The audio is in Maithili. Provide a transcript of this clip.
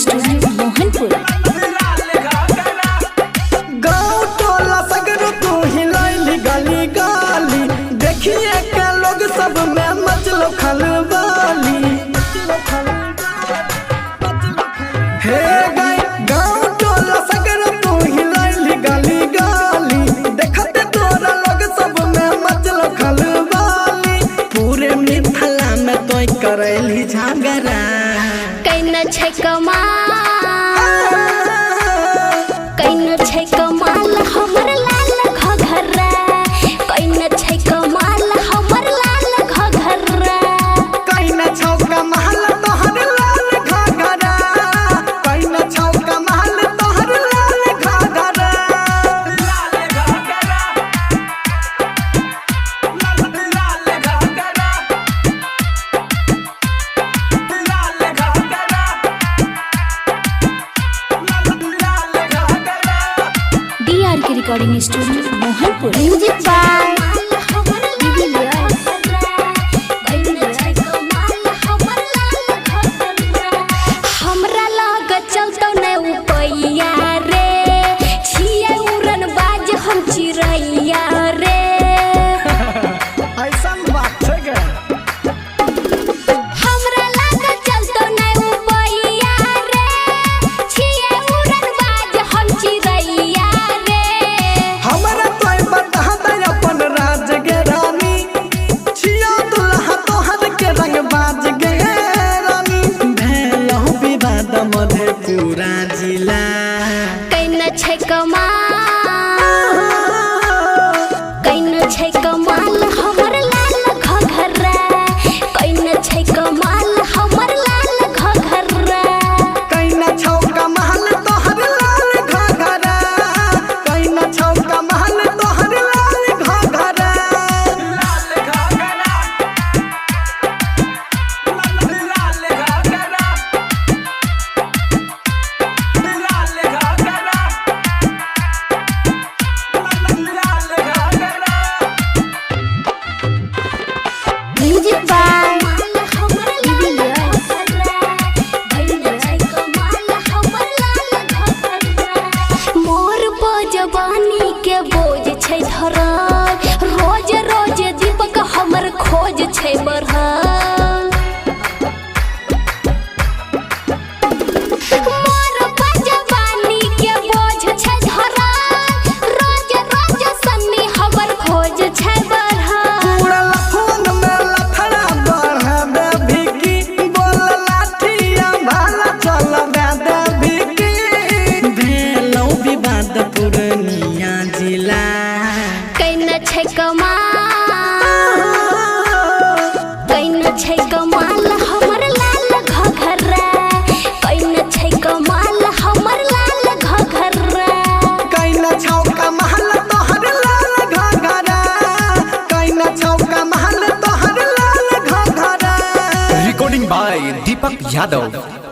स्टूडियो मोहनपुर। गाँव टोला सगरो तू हिलैली गली गली, देखिए के लोग सब में मचलो खलबली। हे गाय, गाँव टोला सगरो तू हिलैली गली गली, देखते तोरा लोग सब में मचलो खलबली। पूरे मिथिला में तोय करैली झगड़ा। कैना छै कमाल, कैना छै कमाल हमर लाल घघरा, कैना छै कमाल हमर लाल घघरा। कैना छौ कमाल तोहर लाल घघरा, कैना छौ कमाल तोहर लाल घघरा। DRK recording studio Mohanpur. Music by हमरा लग चलतो ने उपैया रे, छियै उड़न बाज हम चिड़ैया रे। ऐसन बात छै गे। हमरा लग चलतो ने उपैया रे, छियै उड़न बाज हम चिड़ैया रे। हमरा तोय बता दे अपन राज गे रानी, छियो दुल्हा तोहर के रंग बाज गे रानी। भेलहु विवाद मधेपुरा जिला। कैना छै कमाल, कैना छै कमाल हमर लाल घघरा, कैना छै कमाल हमर लाल घघरा। कैना छौ कमाल तोहर लाल घघरा, कैना छौ कमाल तोहर लाल घघरा। म्यूजिक बाय मोर जवानी के बोझ छै धरल, रोज रोज दीपक हमर खोज छै बढ़ल। मोर जवानी के बोझ छै धरल, रोज रोज सन्नी हमर खोज छै बढ़ल। उड़ल फोन में लफड़ा बढ़ा दे भिकी, बोल लाठिया भाला चल दे भिकी। भेलौ विवाद पूर्णिया जिला। कैना छै कमाल, कैना छै कमाल हमर लाल घघरा, कैना छै कमाल हमर लाल घघरा। कैना छौ कमाल तोहर लाल घघरा, कैना छौ कमाल तोहर लाल घघरा। Recording by Deepak Yadav.